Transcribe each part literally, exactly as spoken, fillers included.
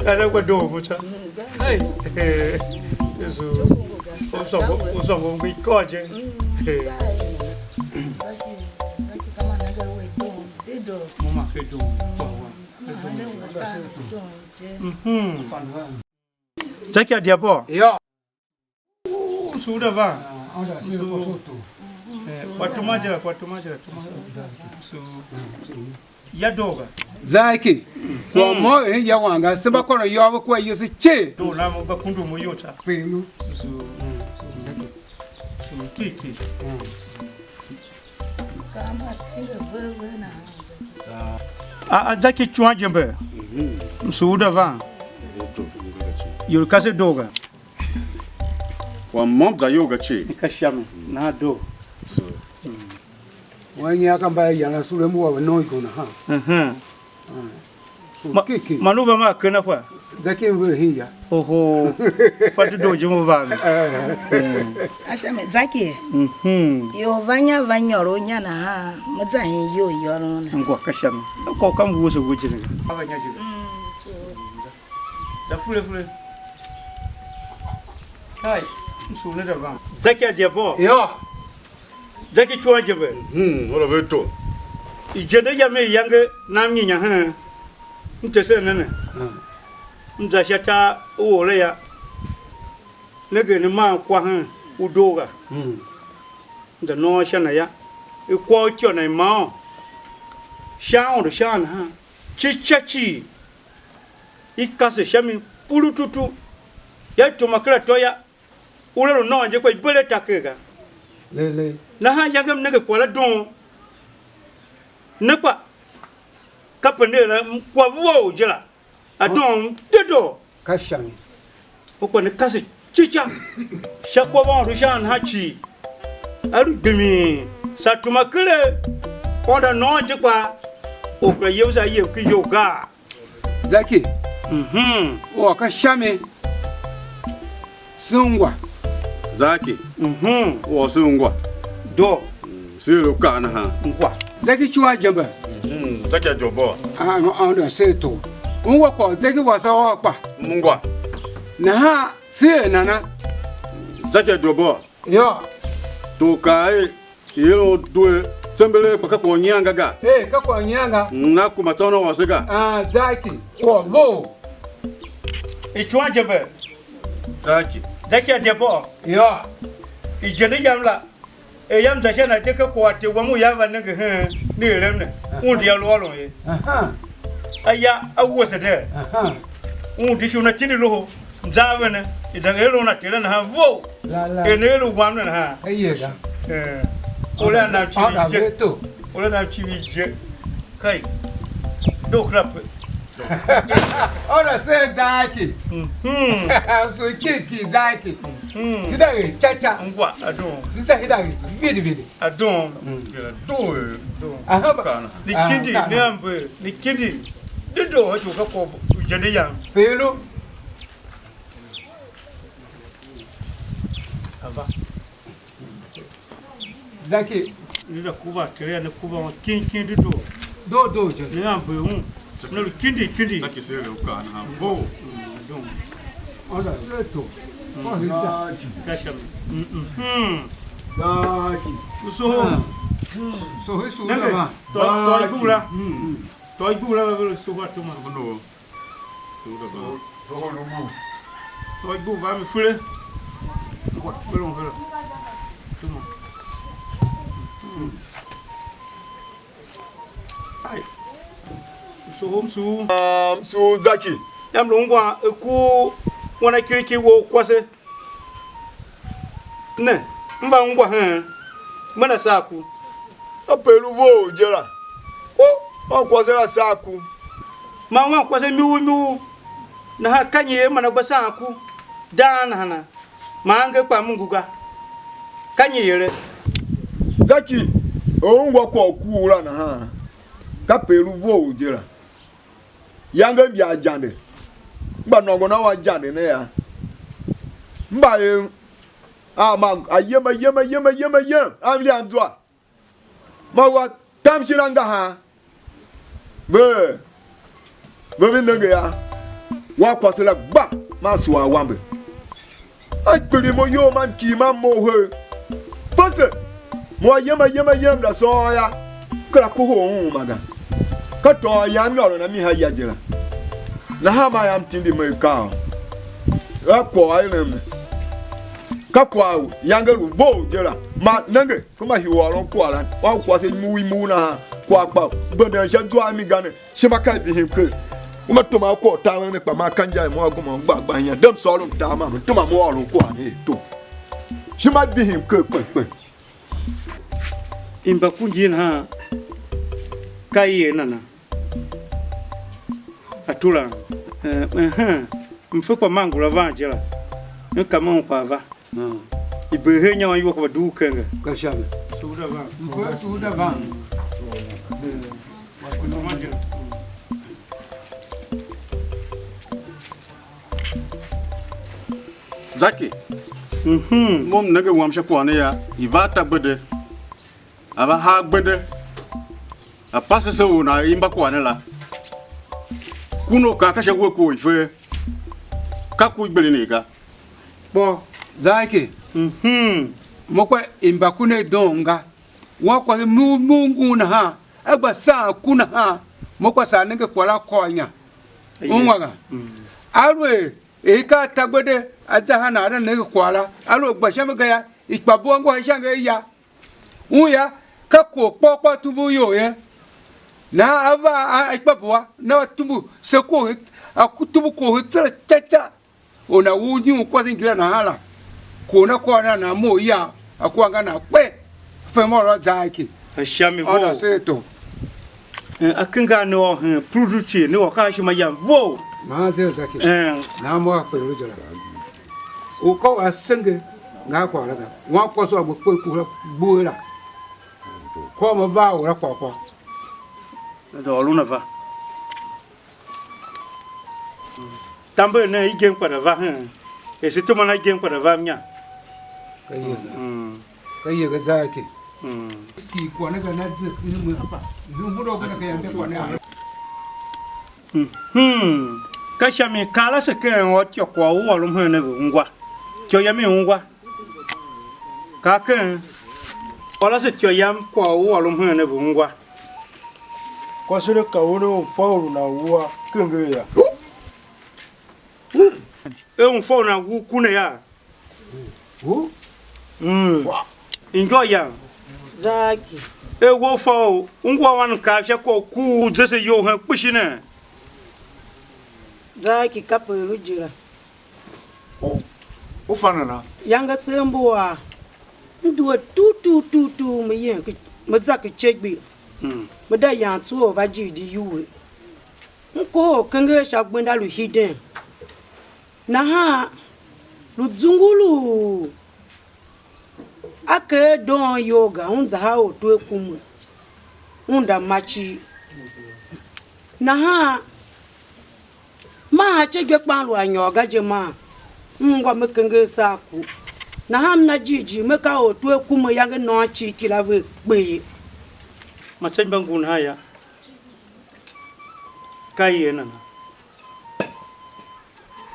Ana kwa doo mo cha. Hey. Yesu. Usongo, usongo ngwi koje. Hey. Mo ma ke doo. Kwa wa. Mhm. Zaki a dia bo. Yo. Su da va. Su. Eh, kwa tuma jira, kwa tuma jira, tuma. Su. Ya doga. Zaki. Kwa mo eh ya wanga, se ba kono yo ko Yesu che. Do na mo ba kundu mo yo cha. Pelu. Su. Su kiki. A, a Zaki chua jembe. Msuuda van. Yul kase doga. Kwa môm za iyol ga cii. Ka sha mi, na do. So. Wan nyi aka mba ya na sule mu wa ve non iko na ha. Mhm. So Ma- kiki. Manu va ma kena kwa. Zaki mbe hin ya. Oho. Fati do je mo va mi. Eh. Asha me Zaki. Mhm. Yo vanya va nyoro nya na ha. Mo za hin yo yoro na. Ngwa ka sha mi. Ko kam wo se wo je ne. Ava nya je. Mm, so. Da fule fule. Hai, msule da van. Zaki a dia bo. Yo. Zaki chua je be. Hmm, ora ve to. Ijende yam i yange nam nyinya hen. M tese ne ne. M za sha tar u ore ya. Ne ghe ne man kwa hen u doo ga. M za nôôn sha na ya. I kwa u ityô na i maan. Sha Aôndo sha nahan. Cica cii. I kase sha mi purututu. Ya i tuma ken atô ya. Ura lu nôôn je kpa i bere taker ga. Lele. Nahan iyange m nenge kwagh la doon. Ne kpa, kape ne la m kwagh vough je la. A doon dedoo. Ka sha mi. U kpa ne kase cica. Sha kwagh u Aôndo sha a nahan cii. A lu gbimin. Saa tuma keregh. Aôndo a nôôn je kpa. Or kera yevese a yem ken iyou gaa? Zaki, mhm, u ôr ka sha mi, se ungwa. Zaki, mhm, u ôr se ungwa. Do. Mm, se er u kaa nahan. Ungwa. Zaki chua jembe. Mhm, Zaki a jombo. Ah, no, ah, no, se to. Ungwa kwa Zaki wa sa wa kpa. Ungwa. Nahan se er nana. Zaki a jombo. Yô. To kaa er, i er u due tsembelee kpa ka kwagh u nyian ga ga. Ee, ka kwagh u nyian ga. Na kuma tsô una wase ga. Ah, Zaki, kwagh vough. Icuwan je be. Zaki. Zaki a dye bo. Yô. Ijende yam la, er yam za sha na de ke kwagh a te wam u ya va nenge hen ne erem ne, un di a lu ôron ye. Aha. Aya a wuese de. Aha. Un di shi una tindi loho. Mza a ve ne, i denge er una tile nahan vough. La, la. Er ne er u wam ne nahan. Ka ye ga. Eh. Ule a nam civir je. Ule a nam civir je. Kai. Do kura pe. Ora se Zaki. Mhm. So ki ki Zaki. Mhm. Sida ge cha cha. Ngwa, adon. Sida hida ge vidi vidi. Adon. Mm. Ya do. Adon. Aha, ba- Kana. Ni kindi, ah, kana. Ni ambe, ni kindi. Dido ha shuka ko jende yan. Pelo. Ava. Zaki. Ni da kuva tere ne kuva wa kin kin di do. Do do je. Ni ambe un. Ne lu kindi kindi. Zaki se le u ka na bo. Don. Onda se to. Ko hita. Zaki. Kasha. Mm. Zaki. So. Ah. So he su na ba. To to gula. Mm. To gula ba so ba to ma. No. Tôô ibu va mi file. Ngwa, file u file. Tuma. Ai. Msughul, msughul. Ah, msughul Zaki. Yam lu ungwan, e ku wanakiriki wou kwase. Ne, m va ungwa hen, me na saa ku. Kape lu vough je la, u ôr kwase la saa ku. Man wan kwase miu miu, nahan ka nyi er man a gba saan ku dang nahana? Man angev kpaa m ngu ga. Ka nyi ere? Zaki, er u ungwa kwagh u kuugh la nahan, kape lu vough je la. Iyange mbi a jande, m gba nôngon a u a jande ne yô, m gba er a ma ayem, ayem, ayem, ayem, ayem, a mlian zwa. Ma wa tam shin angahar, ve Ve ve nenge a wankwase la gba, man sua awambe. A kpiligh mo iyol man kighir man mough her. Fese, mo ayem ayem ayem la sôôn yô, kera kohol un uma ga. Ka tôôn yam nyôron a mi ha ya je la. Nahan maa yam tindi mo akaa a kwagh a eren ne. Ka kwagh u yange lu vough je la. Ma nenge, kuma hii u ôron kwagh la, wankwase imur imur nahan, kwagh kpa benden sha zwa a mi ga ne. Ishima ka i vihim ker. Uma tuma a kwagh u tamen ne, kpa maa ka inja i mo a gomom gbar gbar inya. Dem sôron tar man me tuma mo ôron kwagh ne ato. Ishima i vihim ker kpen kpen. Imba ku ngin han ka i er nana? Atula. Eh, ehen. Mfe kpa man ngula van je la. Ne ka me un kpa va. I bee her inya man iwua kpa dugh kenger. Ka sha mi. Suuda van. Mfe suuda van. Zaki. Mhm. Mo m nenge wam sha kwagh ne ya, i va a tagbede, a va haa gbende, a pase se u nan imba kwagh ne la. Kun u kaa ka sha uwe ku u i fe, ka ku i gbidin i ga. Kpo, Zaki, mhm, mo kpa imba ku ne doo ga. Wankwase mu mu ngun nahan, a gba saan ku nahan, mo kpa saa nenge kwagh la kôr inya. Aye. Ungwa ga. Mm. Aluer er i ka a tagbede a za hana a nenge kwagh la, aluer gba sha mi ga yô, ikpa bua ngôha sha nge ya. Un yô, ka kor kpôr kpôr tumbu u iyol ye. Nahan a va a, a ikpa bua, na a tumbu se kor, a ku tumbu kor he tsera ca ca. Or nana wu nyi u kwase ngila nahan la, kwagh na kôr nan nan mough ya, a kua nga nan kpe, fe mo la za ki. A sha mi a na vough. Se to. Eh, a kinga ne ôr hen Pruduti, ne ôr ka a shima yam vough. Maa ze za ki. Eh. Na mo a kpe lu je la. U ka wa senge nga kwagh la ga. Wan kwase wa mo kpe ku la gbughera. Kôr mo va u la kwagh kwagh. Na dôghôlon a va. Tamber nen igen kpa da va hen. Er se tuma na igen kpa da va mnya. Ka yeghe. Mm. Ka yeghe za ki. Mm. Ki kwagh ne ka na ze ki ne mo apa. Ndu mbu do ka ka yande kwagh ne a. Mhm. Ka sha mi kar ase ken ôr ityô kwagh u ôron hen ne ve ungwa. Ityô yam i ungwa. Ka ken ôr ase ityô yam kwagh u ôron hen ne ve ungwa. Kwase ne ka u ne un fa u lu nan wua kenger yô. E un fa u nan wu ku ne yô. Wu? Mm. Injô yam. Zaki. E wo fa u ungwa wan kav sha kwagh u ku u ze se iyol hen kpishi ne. Zaki kape lu je la. U, u fa nana? Yange se mbua. M due tugh tugh tugh tugh, me yem ki, me za ki cegbe. Mm. Me da yan tsuwe u va jighjigh iwuhe. M kohol kenger sha gbenda lu hiden. Nahan lu zunguluu. A ker doon iyol ga, un za ha ortwer kume, un da ma cii. Nahan maa ha ce je kpan lu a nyôr ga je maa, m ungwa me kenger saa ku. Nahan m na jighjigh me ka ortwer kume yange nôôn cii kila ve kpe ye. Matsegh mba ngun nahan yô, ka i er nana?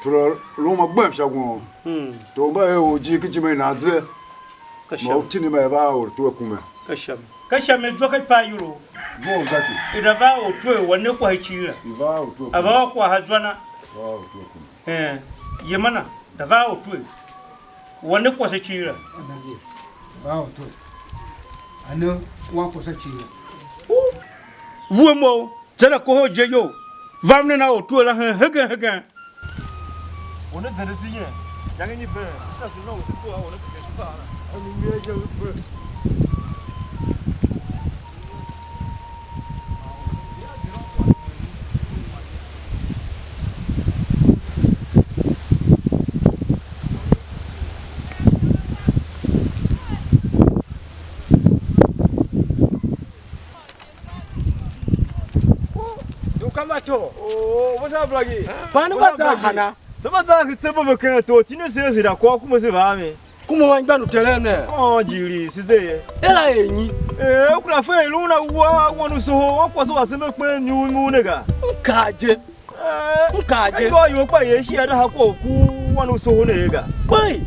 Tula lu ma gbem sha won. Mm. Tor mba er orjir ken ijime i nan ze. Ka ma sha u tindi ma i va a ortwer kume. Ka sha mi. Ka sha mi zwa ka ipayolo. Vough Zaki. I da va a ortwer wa ne kwagh cii la. I va a ortwer kume. A va a kwagh a zwa na. Va a ortwer kume. Eh, yemana, da va a ortwer. Wa ne kwase cii la. Va a ortwer. A ne wa kwase cii la. Vue mo. Zana kohol je iyol, vam nen a ortwer la hen hegen hegen. Or ne zende se yen, iyange nyi been? Sha se na u se tsough a or ne tege se tar la. A mi nyer je u be. Du ka ma to. Oh, what's up, Blackie? Pani ba za hana? Se ba za ki tsembo me ken to, tini se se da ko kuma se va mi. Kuma wan gban u terem ne. Oh, jiri, si ze ye. Ela enyi. Eh, u kura fe lu na wa, wa nu soho, wa kwase wa se me kpen nyu mu ne ga. Ka je. M kaa je. Ayô, ayô, kpa ye shi a daha kwagh u ku wan u soho ne ye ga. Kpei!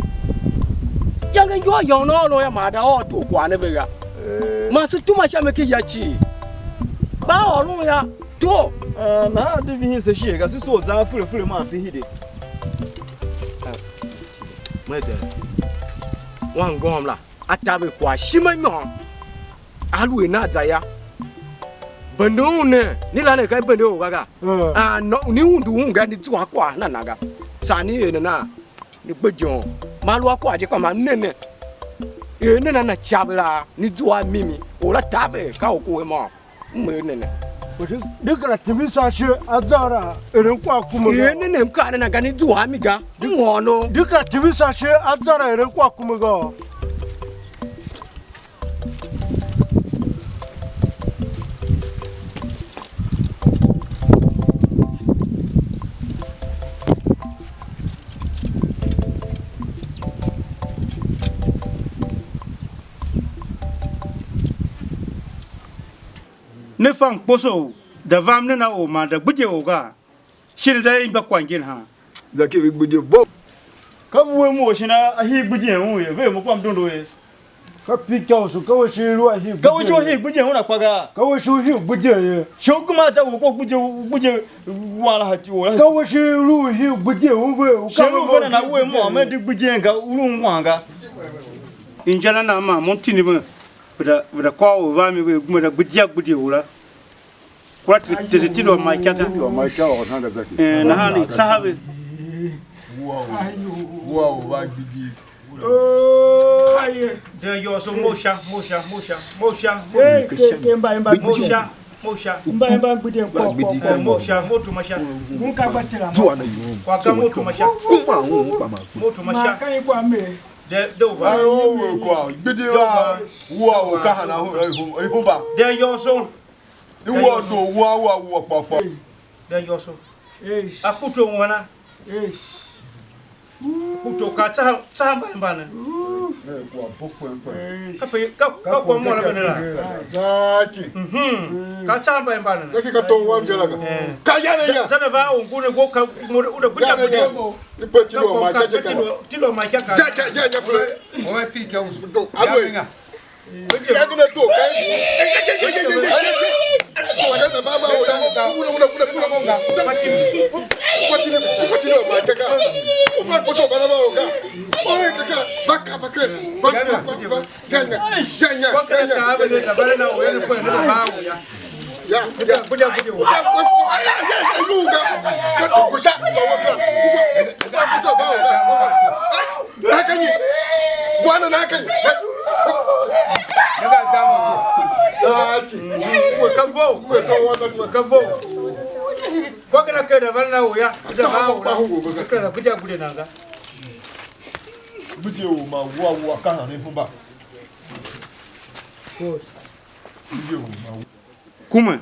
Iyange injua yôôn ôron yô, ma a da ôr doo kwagh ne ve ga. Eh. Man se tuma sha mi ki ya cii. Kpa a ôron yô, to. Eh, nahan di vihin se shighe ga, se soo zan fure fure man se hide. Me de. Wan ngôm la, a taver kwagh shima imôôn. Aluer nea za yô, bende un ne, ne la ne ka i bende or ga ga. Mm. A no, ni undu un ga, ni zua kwagh na na ga. Saa ni er nana, ni gbe ijon. Ma lu a kwagh je, kpa ma ne ne. Er nana na ca ve la, ni zua a mimi. Or la taver, ka u ku we mô. M er ne ne. Kpa di, di kera tindi sha ashe a zan a eren kwagh kuma ga. Er ne ne, m kaa ne na ga, ni zua a mi ga. M ôôn o. Di kera tindi sha ashe a zan a eren kwagh kuma ga. Ne fa mkposo u da vam nen a or man da gbidye or gaa? Shin da imba kwagh ngin han? Zaki ve gbidye bo. Ka vue mu u shin a hii gbidyen un ye, ve mo kwam dondo ye. Ka pika u su, ka we shi lu a hii gbidyen. Ka we shi u hii gbidyen un akpa ga? Ka we shi u hii gbidyen ye. Shi u kuma da u ko gbidye, gbidye wan la hati u la hati. Ka we shi lu u hii gbidyen un ve, u shi ka lu ve na na we mo me di gbidyen ga, u lu wan ga. Inja na na ma mo tindi me. Ve da, ve da kôr u va mi ve gbe da gbidia gbidia u la. Kura te-, tese tindi wa ma ikata. Tindi wa ma ikata wa nanga zaki. Eh, nahan i tsaha ve. Wua u, wua u va gbidi. Oh, aye. De yo so mo sha, mo sha, mo sha, mo sha, mo sha, mo sha. Hey, ke, ke mba, mba, mo sha, mo sha. Mba, mba, gbidi kwa, kwa, kwa. Eh, mo sha, mo tuma sha. Ngun ka gba tela mo. Kwa ka mo tuma sha. Kuma u pa ma. Mo tuma sha. Ma ka i kwa me. De, de u va. Ai, o we kwa, gbidi wa, wua u ka hana hu-, hu-, huba. De yô so. I wua do, wua, wua, wua, kpa, kpa. De yô so. Eish. A kuto u hana? Eish. Kuto ka tsaha, tsaha mba mba ne. Ne kwa bo kwen kwen. Eish. Ka pe, ka, ka kwa mo la bene la. Zaki. Mhm. Ka tsaha mba mba ne. Zaki ka to wam je la ga. Eh. Ka ya ne ya. Za, za ne va u ngu ne go ka mo u de gbida gbida. Ni pe tilo ma ka je ka. Tilo ma ka ka. Ja, ja, ja, ja, fule. Owe pi ke usu. Alwe. Ya mina to kai. Nakanyi? Bwana nakanyi? Aki. We ka vo. We ka vo. We ka vo. Kwa kana keda vana na uya. Kuja ma ula. Kana kuja kuja nanga. Buje u ma wua wua ka hane humba. Boss. Buje u ma wua. Kuma,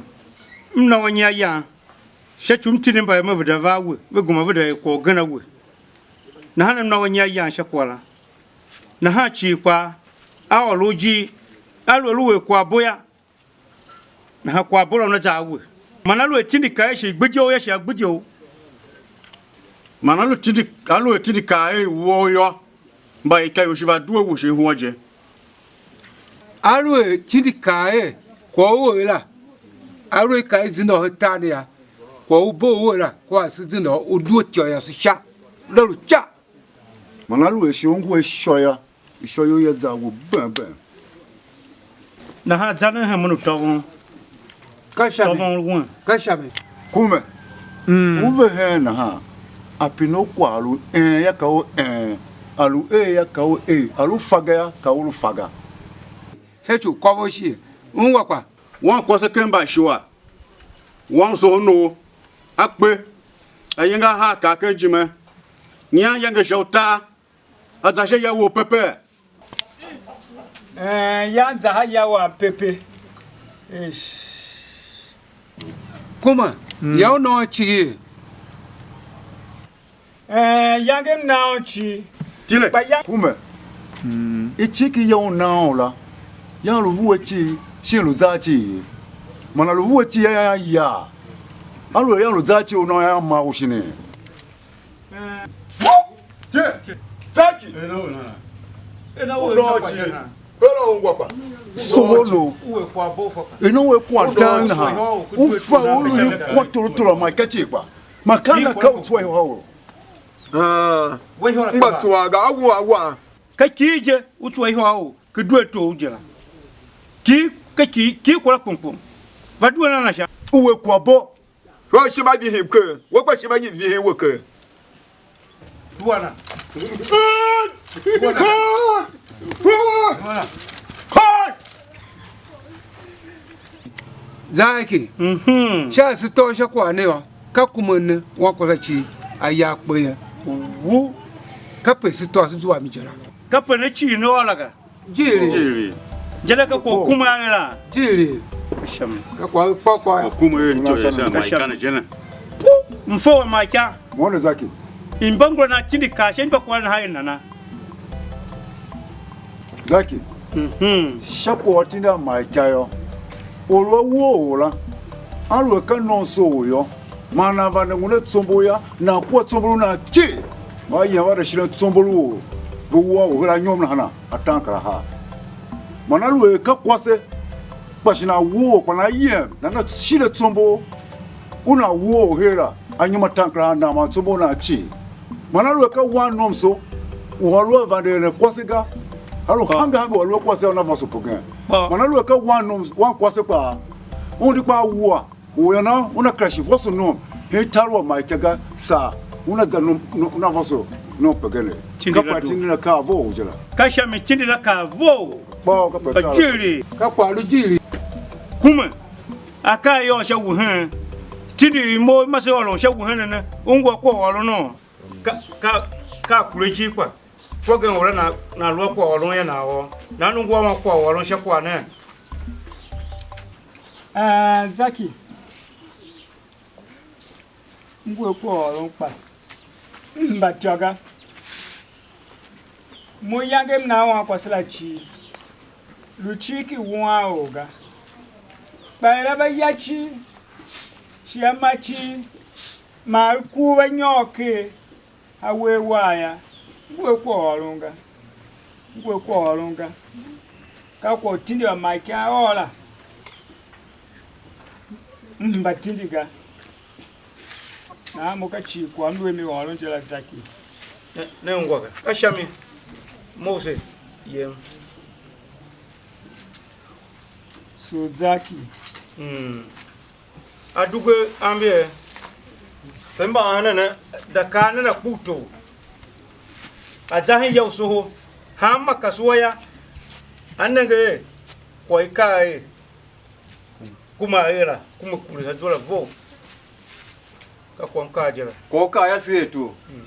m na wa nya yan. Sha ci u m tindi mbayemen ve da va a we, ve gema ve da er kwagh ugen a we. Nahan m na we nya yan sha kwagh la. Nahan cii kpaa, a ôr u ijir, aluer lu er kwaghbo yô, nahan kwaghbo la una za a we. Man aluer tindi kaa er shi gbidye u yô, shi a gbidye u. Man alu tindi, aluer tindi kaa er woo yô, mba i ka ior shi va due we shin hua je. Aluer tindi kaa er kwagh u er la, aluer i ka i zende u hen tar ne yô, kwagh u bo u er la, kua se zende u due ityô yase sha, la lu ca. Man aluer shi u ngu a ishô yô, ishô you ia za a we bem bem. Nahan za nen hemen u tôvon. Ka sha mi? Tôvon wen. Ka sha mi? Kume. Mm. U ve hen nahan, a pine u kwagh a lu een yô, ka u een, a lu ee yô, ka u ee, a lu fa ga yô, ka u lu fa ga. Sha ci u kôvo shighe, ungwa kpa? Wan kwase ken mbashua, wan u soho noov, a kpe, a yenge a haa kar ken ijime, nyian iyange sha utar, a za sha ya wou pepe. Eh, ya za ha ya wa pepe. Eish. Kuma, mm, ya u nôôn cigir. Eh, yange m na un cii. Tile. Kpa ya- Kume. Mm. Icigh ki ya u nôôn la, yan lu vue cii, shin lu zan cii ye. Man a lu vue cii, yan, yan ya. Aluer yô, lu za ci u nôô yô, ma u shin? Je, Zaki. Ena u nana. Ena u nôô ci. Bera ungwa kpa. Soholo. Uwe kwa bo fa. Ena we kwa tan na. U fa u lu yu kwa toro toro ma ka ci kpa. Ma ka na ka u tswa yo. Ah. Ngba tswa ga awu awa. Ka ki je u tswa yo. Ki due tou je la. Ki, ka ki, ki kwala kpom kpom. Va due na na sha. Uwe kwa bo. Wa shima vihin ke. Wa kwa shima nyi vihin we ke. Due na. Due na. Due na. Zaki. Mhm. Sha se tôô sha kwagh ne yô, ka kuma ne wankwase cii a ya kpe ye. Wu. Kape se tôô se zua mi je la. Kape ne cii ne ôr la ga. Jiri. Jiri. Jere ka ko kuma ne la. Jiri. Kasham. Ka kwa kpa kwa. Ko kuma ye nto ye sa ma ikana je na. Mfo wa ma ika. Mwana Zaki. Imba ngula na tindi ka shen ba kwa na hayi nana. Zaki. Mhm. Sha kwagh u atindi a ma ika yô, or u a wuo or la, aluer ka nomso u yô, man nan vande ngun a tsombor yô, nan kua tsombor u nan cii, man a yem a vande shin a tsombor u or, ve wua u her anyom nahan ataankarahar. Man aluer ka kwase, kpa shi nan wuo or, kpa nan yem, nana shile tsombor u nan wuo or her la, anyom ataankarahar nan man tsombor u nan cii. Man aluer ka wan nomso u a lu a vande eren kwase ga, a lu hange hange u a lu a kwase a una vôso pegen. Man aluer ka wan nom, wan kwase kpaa, un di kpaa wua, u yô, una kera shi vôso nom hen tar u a ma ika ga, saa una za nom, nom, una vôso nom pegen ne. Tindi ka la kpa doo. Tindi na ka a vough je la. Ka sha mi tindi la ka a vough. Kpaa ka pe ka. Jiri. Ka kpa lu jiri. Kuma. Akaa yô sha wuhen. Tindi i mo ma se ôron sha wuhen ne, ungwa kwagh u ôron nô. Ka, ka, ka a kure ijir kpa. Kwagh gen u la na, na lu a kwaghôron ya nan ôô. Nan ngu a wan kwaghôron sha kwagh ne? Ah, Zaki. Ngu a kwaghôron kpa. M mba ityô ga. Mo yange m na wan kwase la cii. Lu cii ki wuan or ga. Kpa er a va ya cii, shi a ma cii, man a kur va nyôr ker. A wer war yô, ngu a kwaghôron ga, ngu a kwaghôron ga. Ka kwagh u tindi wa ma ika a ôr la, m hemba tindi ga. Nahan mo ka cii kwagh m lu a mi ôron je la Zaki. Ne, ne ungwa ga. Ka sha mi, Mose, yem. So Zaki. Mm. A dughe ambiee? Se mba enen ne? Da kaa nen a kpughto. A za hen ya u soho. Hanma kasua yô, a nenge er kwagh i kaa er, kuma er la, kuma kure sha zwa la vough. Ka kwagh m kaa je la. Kwagh u kaa yô, se er tu. Mm.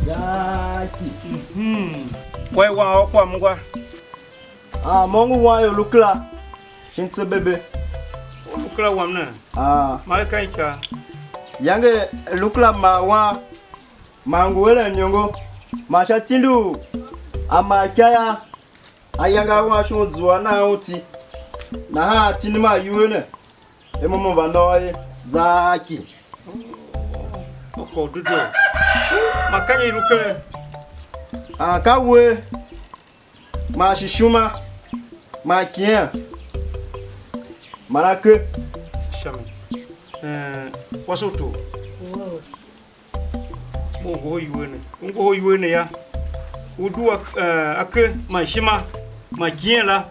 Zaki. Mhm. Kwagh i wan ôr kwagh m ungwa. Ah, mo ngu wan ior lu kera shin tse bebe. U lu kera wam ne? Ah. Ma i ka ika. Yange lu kera ma wan, ma ngu eren iniongo, ma sha tindi u a ma ika yô, ayange a wan shon zua nan un iti. Nahan a tindi ma iwer ne. E mo mo va nôô ye, Zaki. Kwagh u dedoo. Ma ka nyi i lu keren? Ah, ka uwegh, man shi ishima, man ikighen, man ake. Sha mi. Eh, wase u tor. Mo u ngohol iwer ne. U ngohol iwer ne yô. U due, eh, ake man ishima man ikighen la.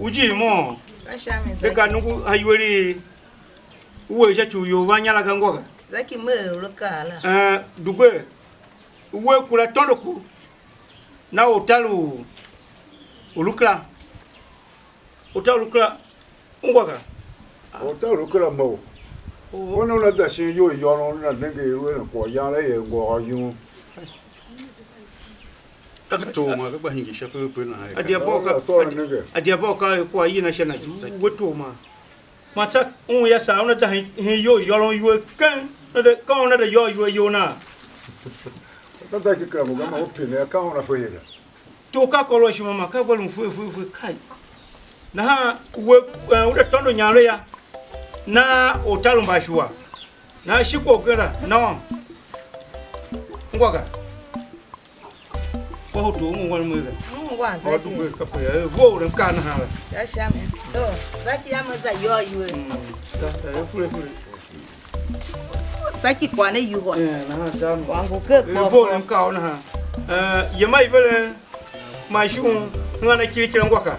U jighjigh moo? Ka sha mi, de ka Zaki. Nongo a iwer i u er sha ci u ior van inya la ga ngô ga. Zaki, me er u lu kaa la. Eh, dugbe, uwegh kura tôndo ku. Na ortar u, u lu kera. Ortar u lu kera ungwa ga. Ortar u lu kera mough. Una una za shin iyol yôron, una nenge i lu eren kwaghyan la, er ngôôr yum. Ka ka tor ma ka gba hingir sha pepe na. A dia bo ka, a dia bo ka kwagh yina sha na, we tor ma. Ma tsa un ya saa, una za hin, hin iyol yôron iwer keng, una de, ka una de yôô iwer iyol na. Tsa za ki kera mo ga, ma u pine, ka una fe ye ga. Tor ka kôr u a ishima ma ka gba lun fue fue fue, kai. Nahan we, eh, u de tôndo inyaregh ya, na ortar u mbashuwa, na shi kwagh gen la, na ôôn. Ungwa ga. Kwagh u tor u ungwa mwe ga. Ungwa. Or du zaki. Gbe kape ya, eh, vough u m kaa nahan la. Ya sha mi. Do, zaki ya me za yôô iwer. Mm, ta, ta, eh, fure, fure. Tsaki kwagh ne yuhwa. Eh, nahan ta mo. Kwagh ngu ke. Eh, kwagh vough ne m kaa u nahan. Eh, yem a iveren man ishughun, hingir a kirikira ngwa ka.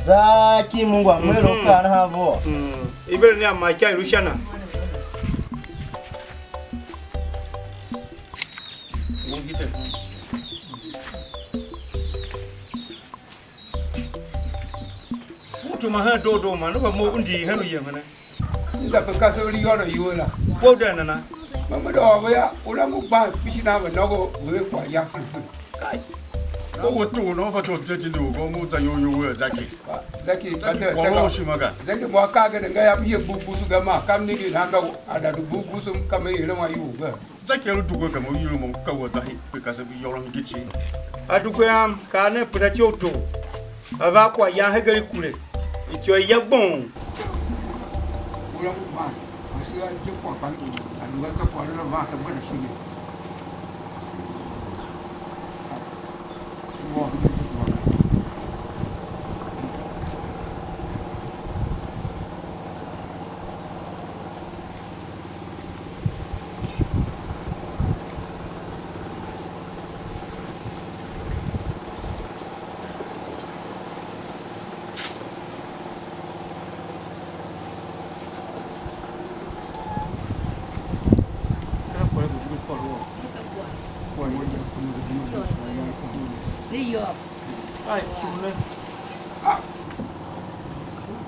Tsaki mo ngwa mwe lo. Mhm. Kaa nahan vough. Mm. Iveren ne a ma ika i lu sha na. U tuma hen doo doo man, u va mough u ndii hen uyem ne. M za pe kasev u li yôngo iwer la. Kpo u den nana? Ma me de ôr ve yô, u la ngu gban kpishi nan ve nôngo, ve er kwaghyan fir fir. Kai. Mo we tugh u nô, fatyô u mteti ndi u gom u za iyol you er Zaki. Zaki, Zaki, kwagh u shima ga. Zaki, mo a kaa gen nga yam, ye gbu gusu ga, ma kam ningir nan ga, a da du gbu gusu, m ka me ere ma ior ga. Zaki a lu dugwe gema u yila mo, ka u a za hen pe kasev u yôron hingir cii. A dugwe yam, kaa nen penda ityough tor, a va a kwaghyan hegen i kure, ityô i ya gbong. Ura u man, a shi a je kwagh kpa a lu a tsa kwagh la van ka gbenda shin.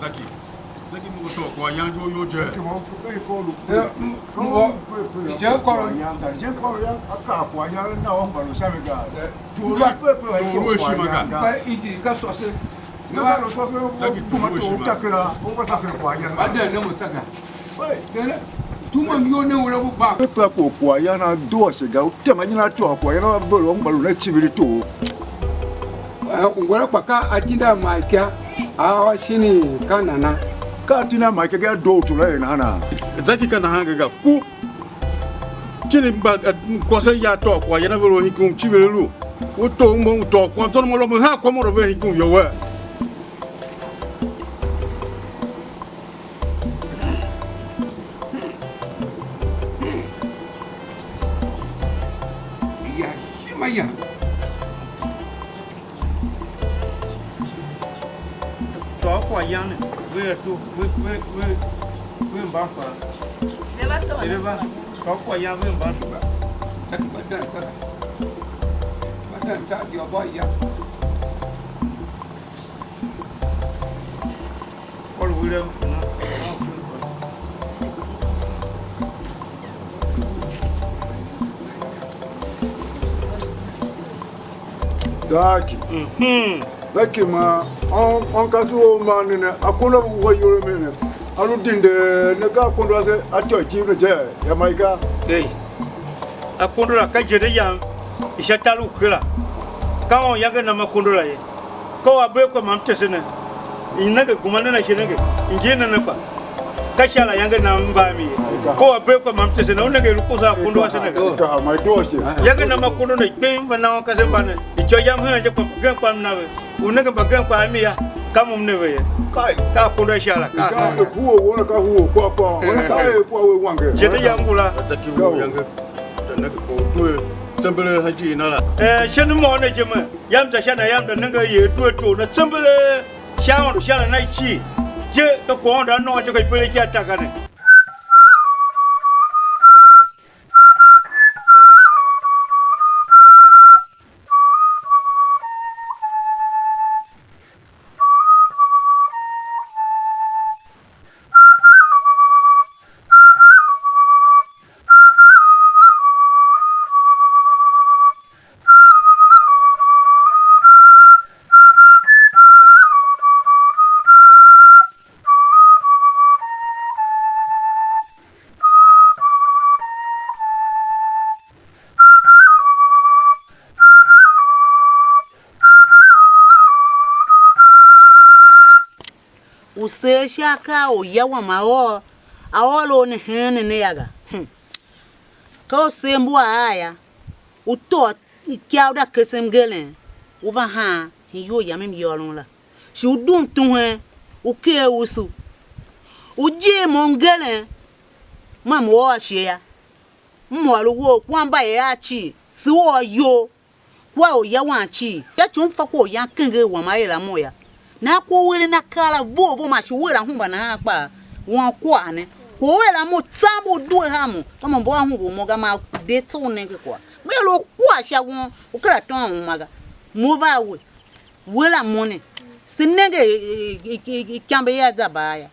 Zaki, Zaki, mo ngu tôô kwaghyan iyol you je. Zaki, mo, Zaki, kôr u. Eh, m-, m-, mo, ije kôr u. Kwaghyan ga, ije kôr u ya, a kaa kwaghyan na ôngo mbala u sha mi ga. Eh, tor u, tor u a ishima ga. Fa iji ka sôse. Ne va lu sôse, Zaki, kuma tor u ishima. Tor u takera, u va sase kwaghyan. Ba de ne mo tsa ga. Hey. Tuma m iyol ne u la u ba. Pepe a kor kwaghyan a doo ashe ga, u tema nyi na tôô kwaghyan a ver ôngo mbala u ne civir tor. Eh, ungwa kpa ka atindi a ma ika, a ôr shin ka nana? Ka atindi a ma ika ga a doo u tor la er nahana? Zaki, ka nahan ga ga. Ku tindi mba, eh, kwase ya tôô kwaghyan a ver u hikum civir lu. U tor mo, u tôô kwagh, zôn mo lo mo, ha kwagh mo lo ve hikum yo we. Ya, shima ya. Tôô kwaghyan ne, ve a doo, ve, ve, ve, ve mban kpaa. Ne va tôô. Ere va, tôô kwaghyan ve mban. Ba, ba dan tsara. Ba dan tsara di obo ya. Paul William. Zaki. Mhm. Zaki ma, on, on kasi wo ma ne ne, akondo a ve wuhe iyol a mi ne, a lu dinde ne, ka akondo ase a ityô i Tiv ne je, ya ma i ga. Ei. Akondo la ka ijende yam i sha tar u kera. Ka un yange nam akondo la ye. Ka u a bee kpa ma m tese ne. I nenge, gema nen ashe nenge, i ngir nen ne kpa. Ka sha la yange nam m va a mi ye. Ka u a bee kpa ma m tese ne, u nenge i lu kposo akondo ase ne ga. Ka ma i doo ashe. Yange nam akondo ne kpee, m va na un kasev mba ne. Ityô yam hen je kpa mbagenev kpa m na ve. U nenge mbagenev kpa a mi ya, ka mo m ne ve ye. Kai. Ka akondo a sha la, ka. Ka ku u wona ka hu u kpô kpô. Wona ka e ku a we wange. Ijende yam ngula. Ataki u yange. Da nenge ko due. Tsembele ha ji na la. Eh, shen mo ne je me. Yam za sha na yam da nenge ye due to na tsembele. Sha Aôndo sha na na ici. Je ka kwagh Aôndo a nôôn je ka ipele ki a ta ga ne. U seer sha akaa a orya wam a ôr, a ôr u ne heen ne ne yô ga. Hm. Ka u seer mbua a ya, u tôô ikyav da kese mngerem, u va haan iyol yam i myôron la. Shi u dum tuhen, u ker usu. U jir mo mngerem, ma mo ôr ashe yô. M ôr u wou kua mbayev cii, se u ôr iyol. Kua orya wam cii, sha ci u m fa kwaghyan kenger wam a er a mo yô. Nahan ku u eren akaa la vough vough, man shi u er ahumbe nahan kpaa, wan kwagh ne. Ku u er a mo tsa mbu u due a mo, ka mo mbu a hungul mo ga, man de tso u nenge kwagh. Me lu kwagh sha won, u kera tôôn uma ga. Mo va a we, we la mo ne. Se nenge i- i- i- i- ikyambe ia za baa yô.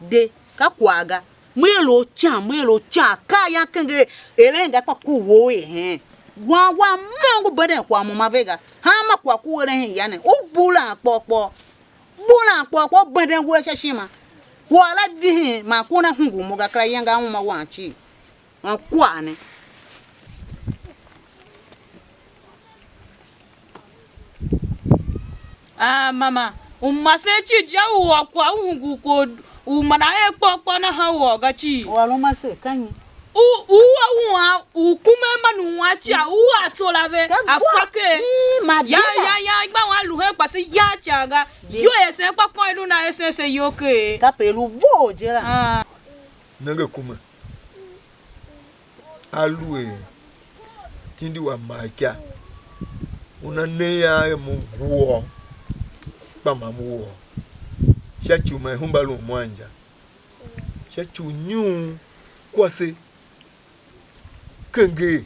De, ka kwagh ga. Mo er u ican, mo er u ican, akaa yan kenger eren ga, kpa ku wou er heen. Wan wam mo ngu benden kwagh mo ma ve ga. Hanma kwagh ku eren hen ya ne, u bulan kpôr kpôr. Bulan kpôr kpôr, benden uwegh sha ishima. Kwagh la vihin, man ku una hungul mo ga, kera iyange a uma wam cii. Man kwagh ne. Ah, mama, u masen cii je u ôr kwagh u hungul kwagh u man a er kpôr kpôr nahan u ôr ga cii. U ôron masen, ka nyi? U, u a wuan, u kumen man u wan cia, u a tsô la ve, ka a gwa fa ker. Ii, ma ya, dina. Ya, ya, i gba wan lu hen kwase ya ca ga. Di. Yo esen kpa kôn i lu na esen se yo ker. Kape i lu vough je la. Ah. Nenge kuma. Aluer tindi wam ma a ika, una ne ian er mo ngu ôr, kpa ma m woo, sha ci u ma i hemba lun mo a inja, sha ci u nyuun kwase kenger,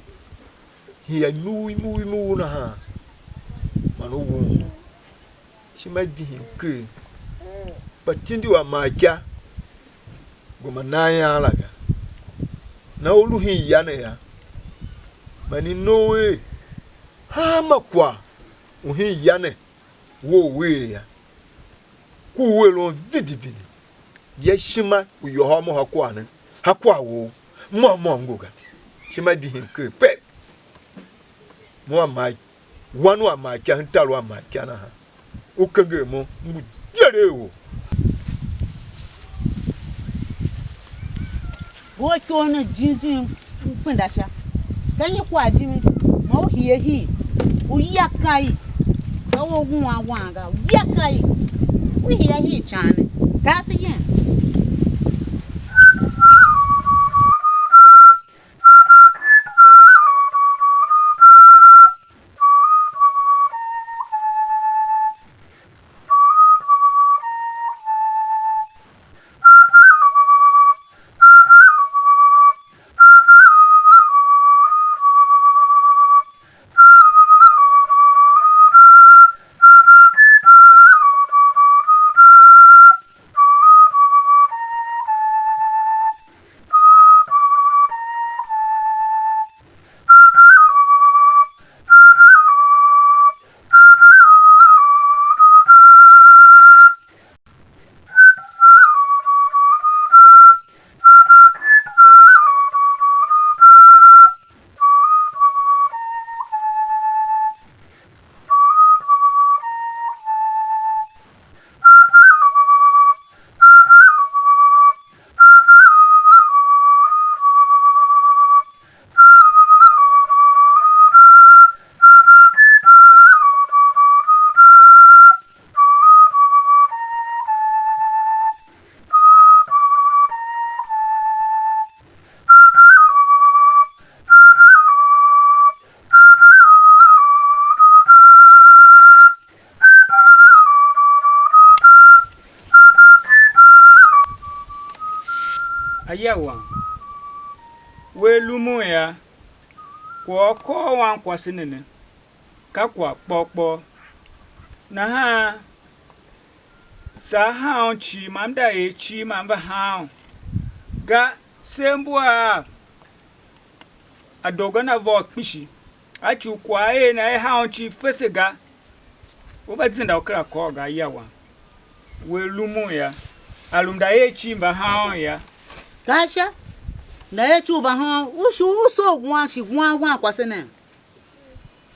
hia imur imur imur nahan, man u wun. Ishima i vihi mker, kpa tindi wam ma a ika, gema nan ian la ga. Na u lu hen ya ne yô, man i noo er hanma kwagh u hen ya ne wou u er yô, ku u eren vindi vindi, ya ishima u yôhôl mo ha kwagh ne, ha kwagh wou, môm môm ngu ga. Ishima i vihi mker pe. Mo a ma wan u a ma ika, hen tar u a ma ika nahan. U kenger mo, m ngu jereegho. Ngu a ikor ne jim jim, u penda sha. Ka nyi kwagh jimi? Ma u hie hii, u ya kai, ka u a wuan wan ga, u ya kai, u hie hii ican ne. Kaa se yen. Aya wam, we lumun yô, kwagh u kôr wan kwase ne ne, ka kwagh kpôr kpôr. Nahan saa haan cii, ma m da er cii, ma m va haan ga, se mbua a a doo ga na vôô kpishi, a ci u kwagh a er na, a haan cii fese ga, u va zenda u kera kôr ga, aya wam. We lumun yô, a lu m da er cii mba haan yô. Ka sha, na er cii u va haan, u shi u soo wan shi wan wan kwase ne.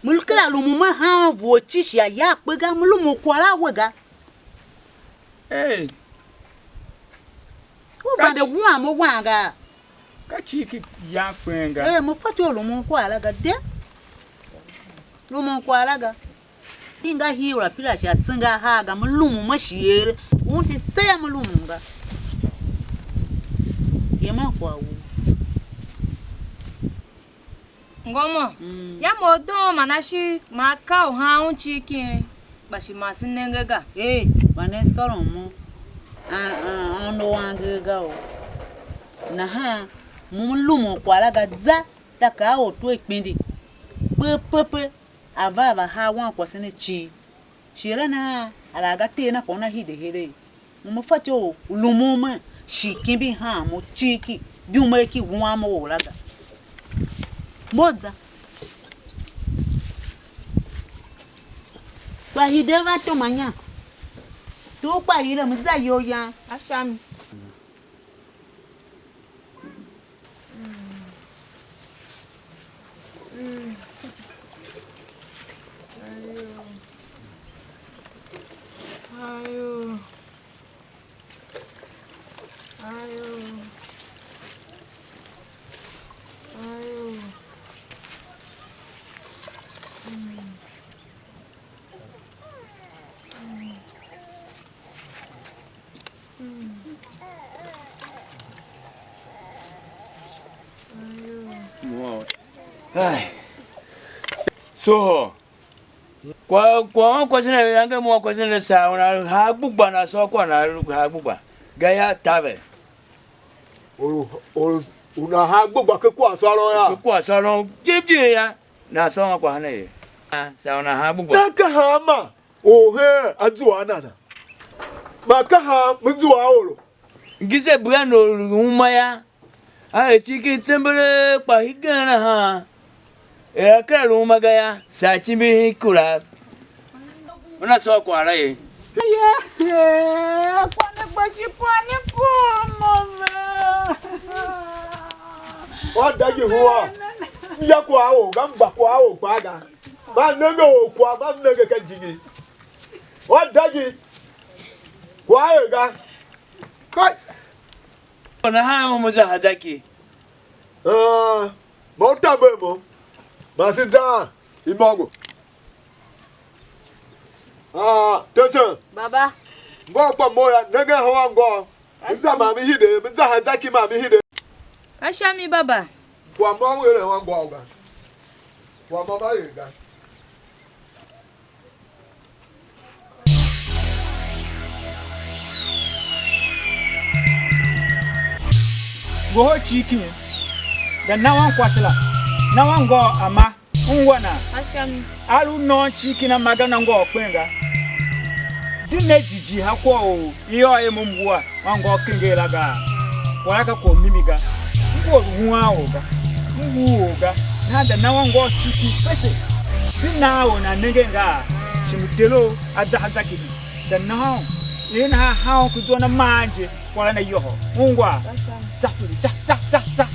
Me lu kera lumun ma haan vuo cii shi a ya kpe ga, me lumun kwagh la a we ga. Ei, U vande wuan mo wan ga? Ka cii ki yan kpen ga. Eh, mo fatyô u lumun kwagh la ga de. Lumun kwagh la ga. I nga hii u la pila shi a tsenga a haa ga, me lumun me shi ere. Un ti tse ya me lumun ga. Yemen kwagh u. Ngô mo, mm, ya mo u doon man a shi, man a ka u haan un cii kin, kpa shi man se nenge ga. Ee, man ne sôron mo, a, a, a ono angev ga o. Nahan mo m lumun kwagh la ga, za, za kaa ortwer kpindi. Kpe pepe, a va, a va haa wankwase ne cii. Shi er a nahan, a la ga tee na kwagh una hide heregh. Mo me fatyô u lumun me shi kimbi haan mo cii ki, di u me ki wuan mo or la ga. Mo za. Kpa hide va tom anya. Tu kpa yile, me za iyol yam. A sha mi. Mm. Ayo. Ayo. Ayo. Ayo. Mm. Mm. Mm. Ayo. Ai. So, kwa, kwa, kwa sina yange mo kwa sina sa una ha gbugba na so kwa na ha gbugba. Gaya tave. Or, or, una ha gbugba ke kwa sôron ya. Ke kwa sôron jim jim ya. Na sôron kwa hana ye. Sa una ha gbugba. Na ka hama. Or hen a zua a nana? Man ka han me zua a oro? Ngi se bria nor lu uma yô, a er cii ken tsembelee kpa hegen nahan, er a kera lu uma ga yô, saa cimbi hen ikurav. Una sôr kwagh la ye. Ye, kwagh ne gba shi kwagh ne kom mo ve. Wan da Yehowa, m ya kwagh a ou ga, m gba kwagh a ou kpaa ga. Mba m nenge or kwagh, mba m nenge ken jijingi. Wan da ji kwagh er ga. Kai. Nahan mo mo za ha za ki. Ah, mo u tamber mo. Man se zan imôngo. Ah, tesen. Baba. Ngô kpa mo ya, nenge hawa ngô. Me za man me hide, me za ha za ki man me hide. Ka sha mi, baba. Kwagh môm u eren wan ngô ga. Kwagh môm a er ga. Ngohol cii kin, za na wankwase la, na wanngôô a ma, ungwa nan? A sha mi. A lu u nôôn cii kin a ma ga, na ngôôr kpen ga. Di ne jighjigh ha kwagh u i ôr er mo m wua wanngôôr kenger la gaa? Kwagh la ka kwagh u mimi ga. M ngu or u wuan or ga. M wuur or ga. Nahan za na wanngôôr cii kin fese. Di nan or nan nengen gaa? Shi mtelo a za ha za ki. Za na un. Er nahan ha un ku zwa na maan je, kwagh la na yôhôl. Ungwa. Za, za, za, za, za.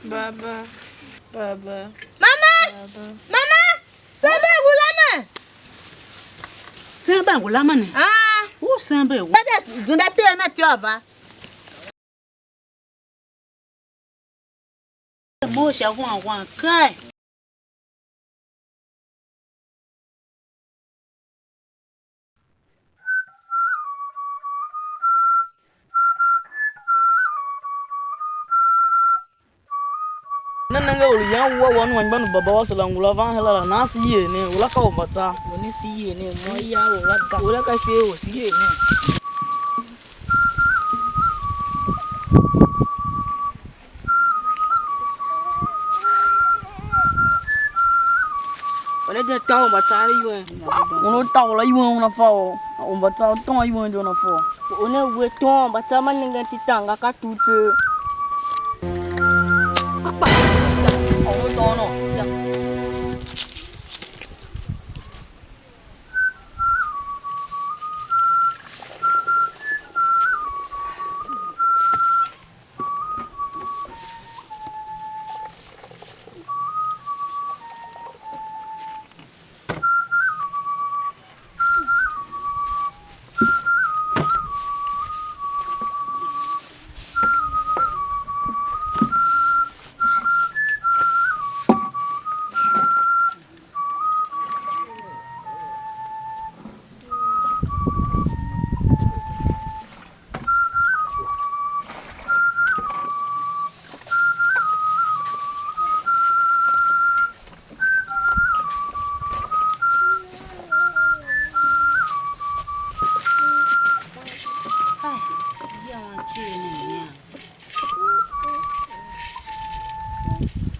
Baba. Baba. Mama! Baba. Mama! Sembe ngulame! Sembe ngulame ne? Ah! U sembe u. Dada, dunda te na tyo ba. Mo sha huan huan kai. Ne nenge or u yan wua wan u anmgbian u babawase la ngula van her la, nahan se yer nen, u la ka u mbatsam. U ne se yer nen, mo ya u la ga. U la ka ifer u se yer nen. Or ne Ne ta u mbatsav iwen. Una u ta u la iwen una fa u. U mbatsav u tôôn iwen je una fa u. U ne we tôôn mbatsav ma nengen ti tanga ka tugh tseegh. Una u tôôn u.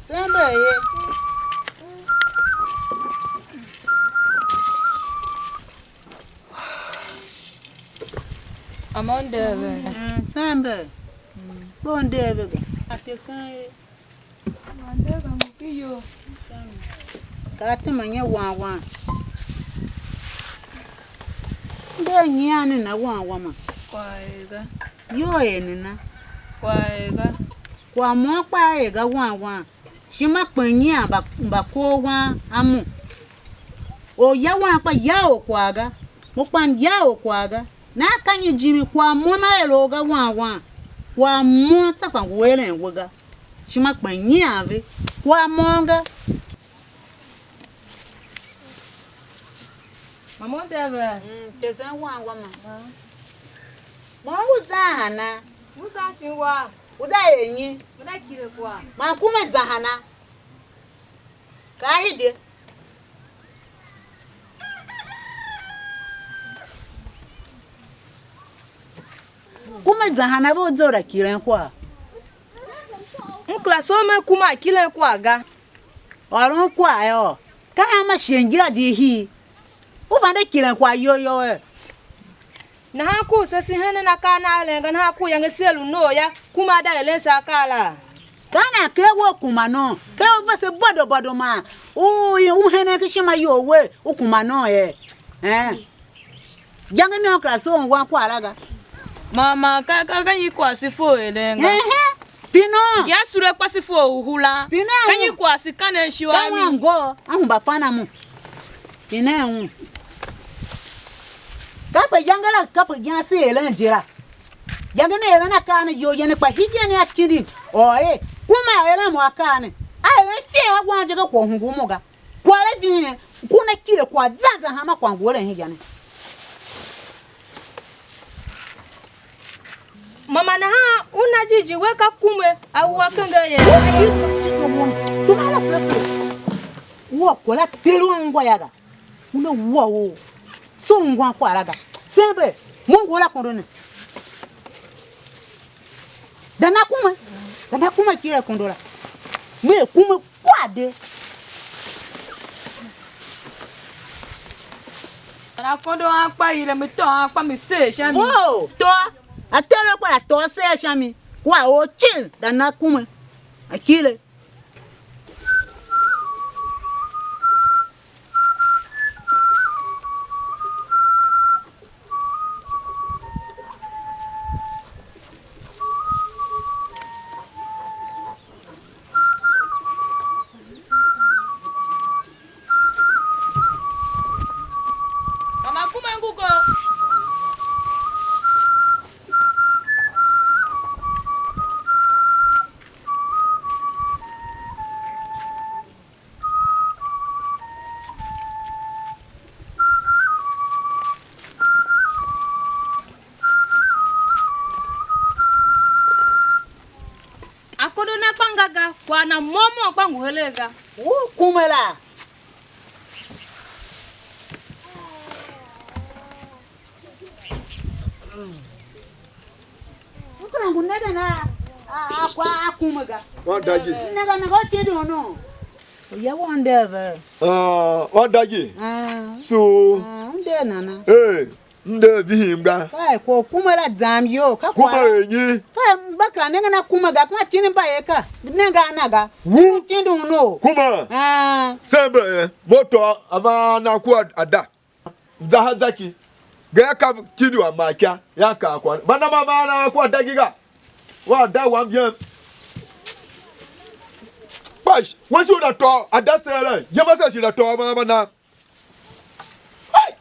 Sember ye. Ama u nder ve. Mm, sember. Bo nder ve ga. A tesen ye. Ma nder ve ngu ki iyol. Ka a tema nyi wan wan? Nder nyian ne na wan wama? Kwagh er ga. Iyol er ne na? Kwagh er ga. Kwagh môm kpaa er ga wan wan. Ishima kpen nyian mba, mba kor wan a mo. Or ya wan kpa ya or kwagh ga, mo kpa m ya or kwagh ga. Nahan ka nyi jimi kwagh môm a er or ga wan wan? Kwagh môm tsô kpa ngu eren we ga. Ishima kpen nyian ve. Kwagh môm ga. Mama u de ve? Mm, tesen wan wama. Mo u za hana? U za shin wa? U za er nyi? U za kile kwagh. Man kuma za hana? Kaa hide. Kuma za hana ve u za u la kilen kwagh? M kera soo me kuma a kilen kwagh ga. Ôron kwagh yô, ka hanma shighe ngira di hii? U vande kilen kwagh iyol you? Nahan ku se si henen akaa na alen ga, nahan ku iyange se lu noo yô, kuma a da eren se akaa la? Ka nan ker we u kuma noo, ker u vese bodo bodo man u, u henen ken ishima you we u kuma noo ye? Ee. Iyange môm kera soo u wan kwagh la ga. Man, man ka, ka, ka nyi kwagh se fe u eren ga? Ehe. Pine un. Ngi a sule kpa se fe u hulan. Pine un. Ka nyi kwagh se kanen ishu a mi? Ka wan ngô, a hemba fan a mo. Pine un. Kape iyange la, kape iyan se eren je la. Iyange ne eren akaa ne iyol yen kpa hegen a tindi. Or er, kuma a eren mo akaa ne. A eren ifer a wan je ga kwagh u hungul mo ga. Kwagh la ving, ku ne kile kwagh zan zan hanma kwagh ngu eren hegen ne. Mama nahan u na jighjigh we ka kume a wua kenger ye. Tito, tito moni. Tuma la fere fere. Wua kwagh la ter u ungwa ya ga. Una wua u. So ungwan kwagh la ga. Sembe, mo ngu la kondo ne. Za na kuma, za na kuma kile kondo la. Me kuma kwagh de. Za na kondo ankpa yile, me tôô ankpa me seer sha mi. Oh, tôô. A tôô kpa la tôô seer sha mi. Kwagh ou cin, za na kuma. A kile. Mama kuma ngu go. Akondo na kpa nga ga, kwagh na môm môm kpa ngu heregh ga. U kume la. M kera ngu nengen a, a, a kwagh a kume ga. Wan dagi. Nenge, nenge u tindi unu. Ya wou nder ve? Ah, wa dagi. Ah, su. Ah, un nder nana? Eh, nder vihim ga. Kai, ko kuma la zam yo, ka kuma kwara. Er nyi? Kai, mba kera nenge na kuma ga, kuma tindi mba ye ka. Nenge a na ga. Wu? Tindi unu. Kuma. Ah. Sembe, eh, moto a va na ku a da. Zaha zaki. Ga ya ka tindi wa ma kya, ya ka kwa. Ba na ma ma na ku a da gi ga. Wa da wam yem. Kpash, we shi u na tôô, a da tseeren, yem ase shi na tôô ma ma na. Hey!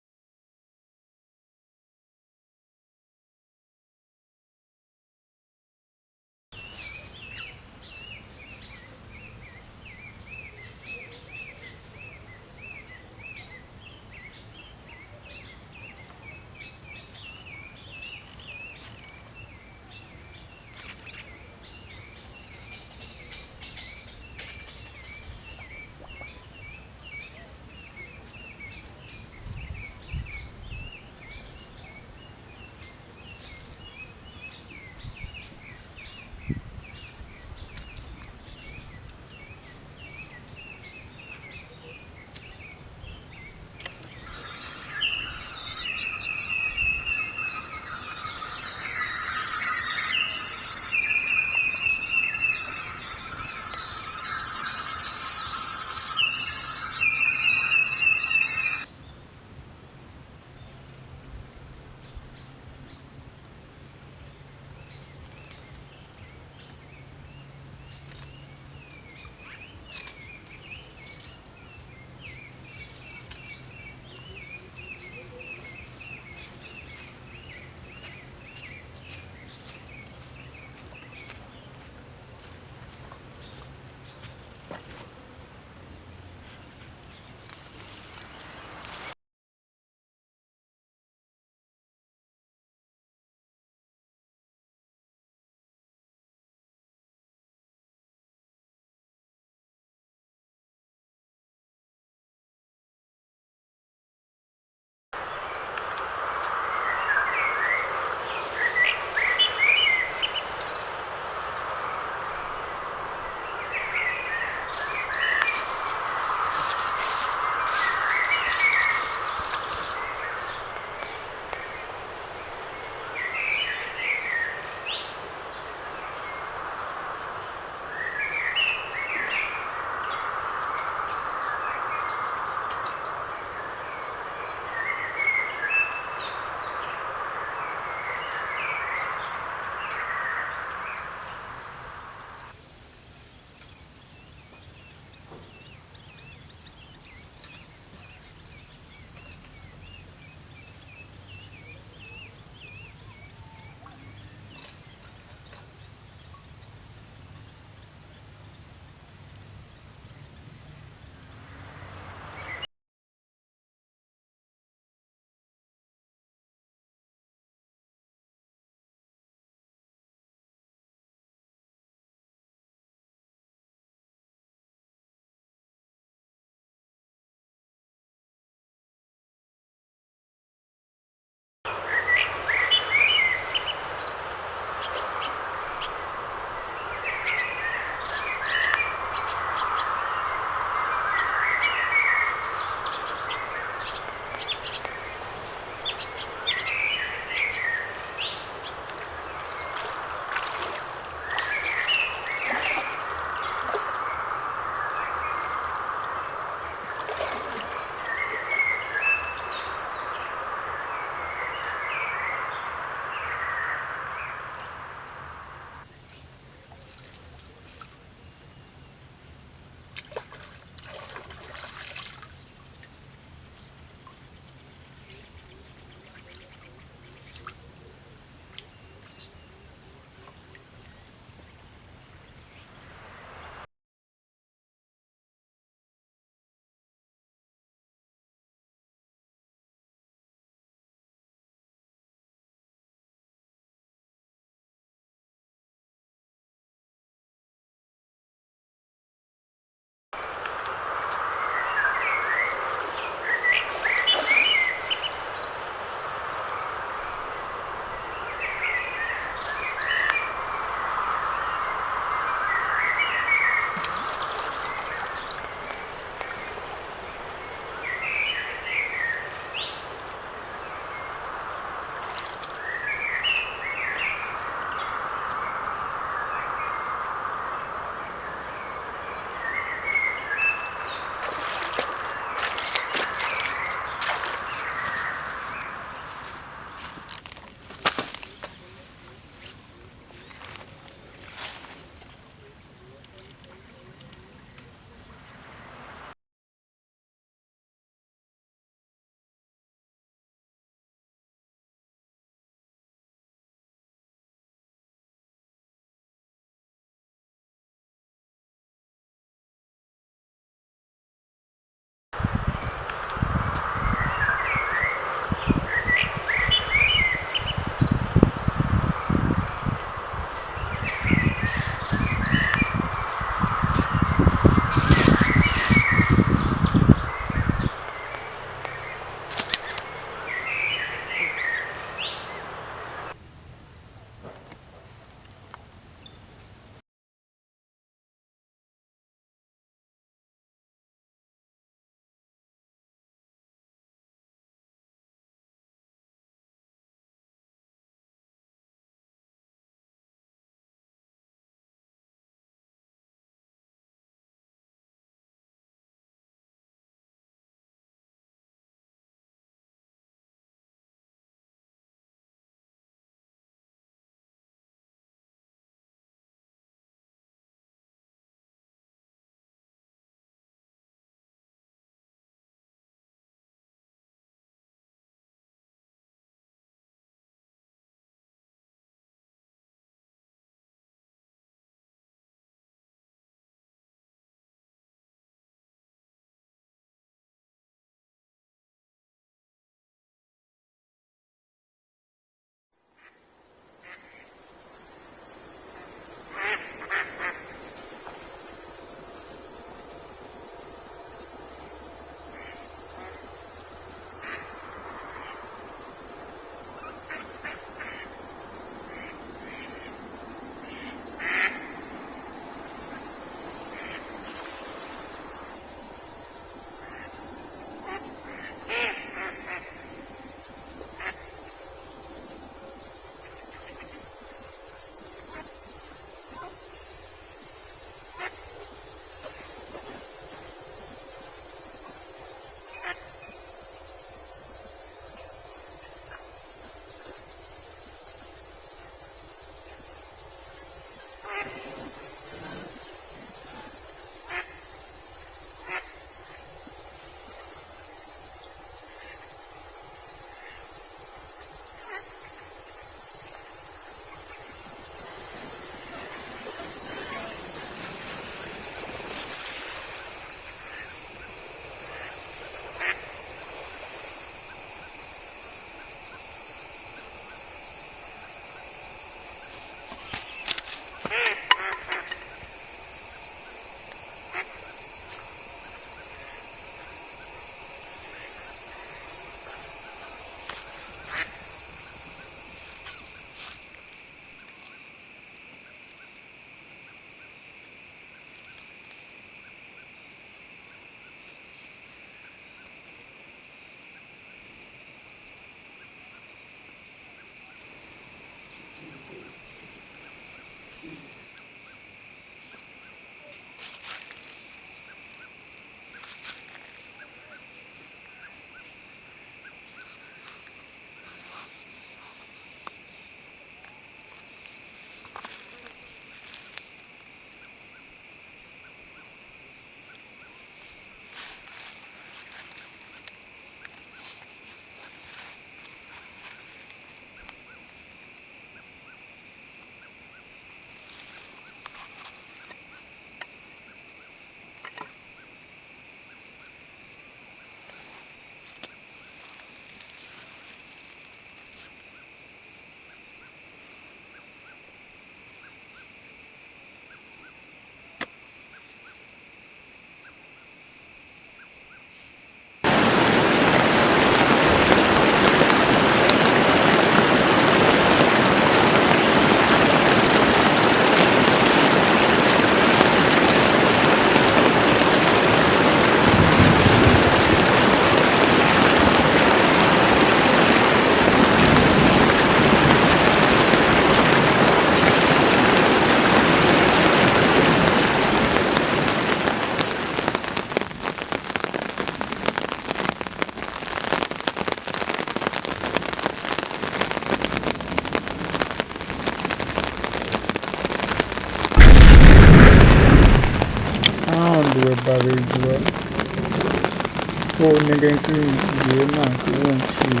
U nengen ken mnger man ku won cii,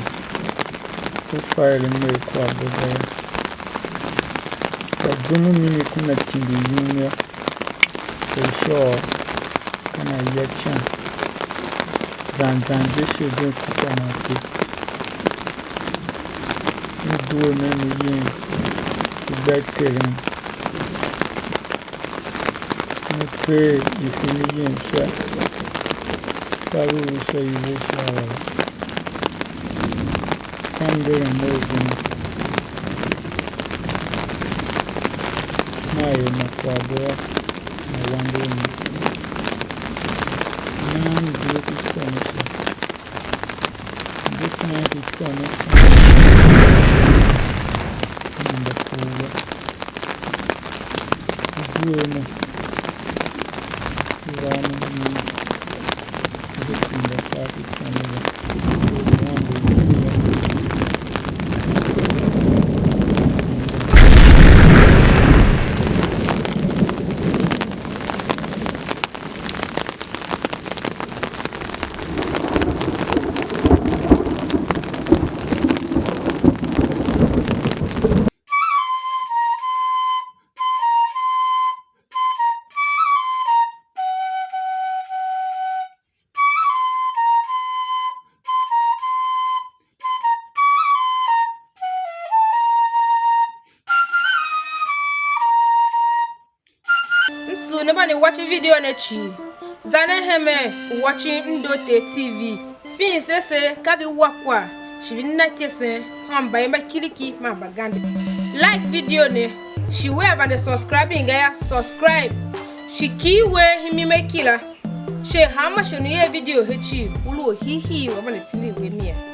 u fa er m er kwaghbo ga yô. Kpa zum u mimi ku na tindi yum yô, er sha u ka na ya ican, zan zan je shighe den kusa na ape. M due nen u yen, u gba i keren. Me tser ifi ne yen sha, ka ve u sha iwo sha la. Ka mnder u me u gen, maa er ma kwaghbo yô, ma wanger ne. Nahan m due ku sha ne sha. Mbe kaan ki kpa ne kaan, namba kua ga. Aduer ne, i va ne yen, ve pine kaa ki kpa ne ga. Aôndo u ya. M sugh ne mba ne watch video ne cii. Za ne hemen u watch Mdooter T V. Fin se se ka vi wa kwagh, shi vi na ityesen hen mbayev mba kiriki man mbagande. Like video ne, shi wea vande subscribing ga yô, subscribe. Shi kighir uwegh himi me kila. She hanma shon u i er video he cii, u lu orhiihii u a vande tindi we mia.